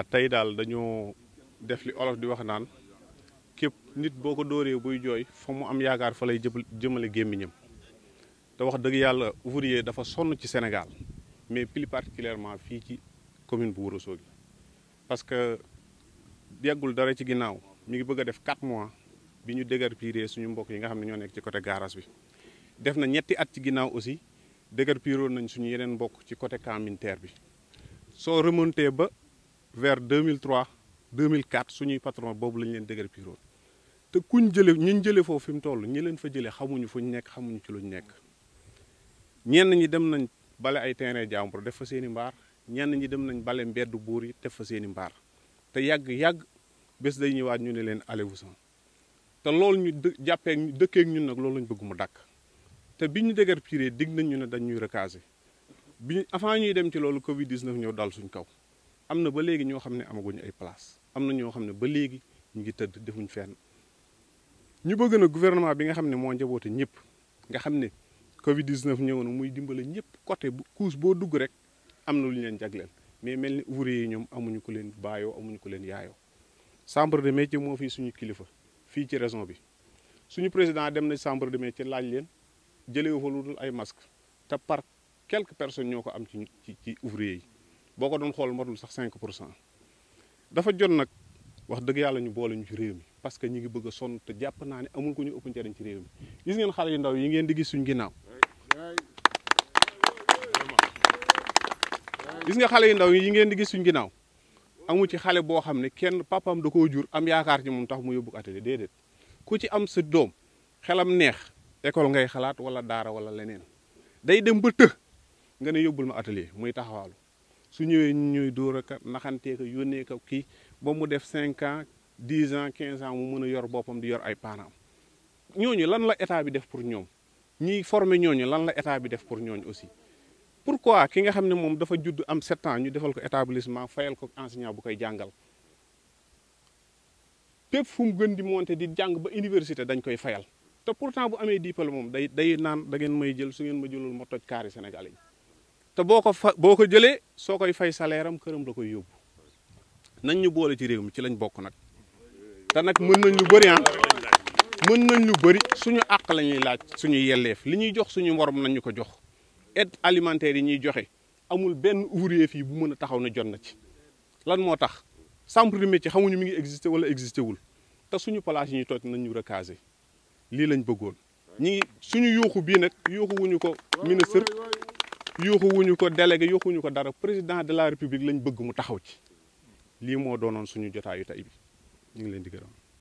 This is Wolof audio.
tey daal dañoo def li olof di wax naan képp nit boo ko dóoree buy jooy fa mu am yaakaar fa lay jëmale gémmiñam te wax dëgg yàlla ouvrier dafa sonn ci Sénégal mais plus particulièrement fii ci commune bu Ourossogui parce que yeggul dara ci ginnaaw mi ngi bëgg a def 4 mois bi ñu déguerpir suñu mbokk yi nga xam ne ñoo nekk ci côté garage bi def na ñetti at ci ginnaaw aussi déguerpiroon nañ suñu yeneen mbokk ci côté camp militaire bi soo remonté ba vers 2003 2004 suñuy patron boobu lañ leen déguerpiroon te kuñ jële ñuñ jële foofu fi mu toll ñi leen fa jëlee xamuñu fu ñu nekk xamuñu ci luñ nekk ñenn ñi dem nañ bale ay terrain jàmbur def fa seen i mbaar ñenn ñi dem nañ bale mbeddu buur yi def fa seen i mbaar te yàgg bés day ñëwaat ñu ne leen allez-vous-en te loolu ñu jàppee dëkkeek ñun nag loolu lañ bëgg mu dakk te bi ñu déguerpiré dig nañ ñu ne dañ ñuy recaser bi avant ñuy dem ci loolu Covid 19 ñëw dal suñ kaw am na ba léegi ñoo xam ne amaguñu ay place am na ñoo xam ne ba léegi ñu ngi tëdd defuñ fenn ñu bëgg na gouvernement bi nga xam ne moo njaboote ñëpp nga xam ne Covid 19 ñëw na muy dimbale ñëpp côté bu couche boo dugg rek am na lu ñu leen jagleel mais mel ni ouvrier yi ñoom amuñu ko leen baayoo amuñu ko leen yaayoo chambre de métier moo fii suñu kilifa fii ci région bi suñu président dem na chambre de métier laaj leen jëlee fa lu dul ay masque te par quelques personnes ñoo ko am ci ouvrier yi boo ko doon xool matul sax 5%. dafa jot nag wax dëgg yàlla ñu boole ñu ci réew mi parce que ñi ngi bëgg a sonn te jàpp naa ne amul ko ñu ëpp njëriñ ci réew mi gis ngeen xale yu ndaw yi ngeen di gis suñu ginnaaw gis nga xale yu ndaw yi ngeen di gis suñu ginnaaw amu ci xale boo xam ne kenn papam da koo jur am yaakaar ci moom tax mu yóbbu atelier déedéet ku ci am sa doom xelam neex école ngay xalaat wala daara wala leneen day dem ba të nga ne yóbbul ma atelier muy taxawaalu su ñëwee ñuy dóor a naxantee ko yónnee ko kii ba mu def 5 ans 10 ans 15 ans mu mën a yor boppam di yor ay parents ñooñu lan la état bi def pour ñoom ñiy former ñooñu lan la état bi def pour ñooñu aussi pourquoi ki nga xam ne moom dafa judd am 7 ans ñu defal ko établissement fayal ko enseignant bu koy jàngal fépp fu mu gën di monter di jàng ba université dañ koy fayal te pourtant bu amee diplôme moom day naan da ngeen may jël su ngeen ma jëlul ma toj kaari Sénégal yi te boo ko jëlee soo koy fay salaire am këram la koy yóbbu nañ ñu boole ci réew mi ci lañ bokk nag te nag mën nañ lu bëri mën nañ lu bëri suñu àq la ñuy laaj suñu yelleef li ñuy jox suñu morom nañ ñu ko jox aide alimentaire yi ñuy joxe amul benn ouvrier fii bu mën a taxaw na jot na ci lan moo tax chambre de métier xamuñu mi ngi existé wala existé wul te suñu place yi ñuy toog nañ ñu recaser lii lañ bëggoon ñi ngi suñu yuuxu bii nag yuuxu wuñu ko ministre yuuxu wuñu ko délégué yuuxu wuñu ko dara président de la république lañ bëgg mu taxaw ci lii moo doonoon suñu jotaayu tey bi ñu ngi leen di gërëm